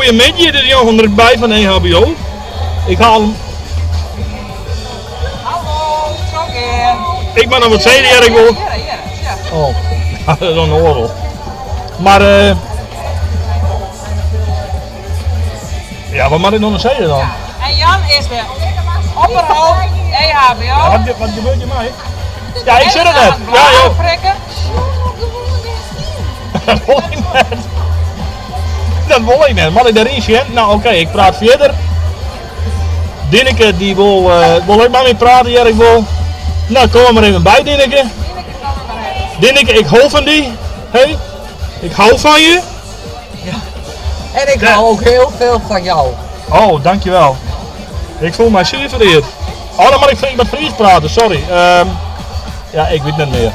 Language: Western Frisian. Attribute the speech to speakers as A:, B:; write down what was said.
A: Goeiemiddei, dit is Jan van der Bij fan EHBO. Ik haal hem.
B: Hallo, trochgean.
A: Ik moat noch wat sizze, hear ik wol. Oh, dat is in oargel. Mar eh. Ja, wat moat ik noch sizze dan?
B: En Jan is de opperhoofd EHBO.
A: Ja, wat, wat gebeurt hjirmei? Ja, ik sit it net. Ja, joh.
B: Prikken.
A: Dat wol ik net. Dat wol ik net. Moat ik dêryn sjen? No, oké, ik praat fierder. Dineke dy wol, eh, wol ek mei my prate, hear ik wol. No, kom mar even by, Dineke. Dineke, ik hou fan dy. Hey, ik hou fan je.
C: En ik hou ook heel veel van jou.
A: Oh, dankjewel. Ik voel my suver vereard. Oh, dan moat ik wat Frysk prate, sorry. Ehm, ja, ik wit net mear.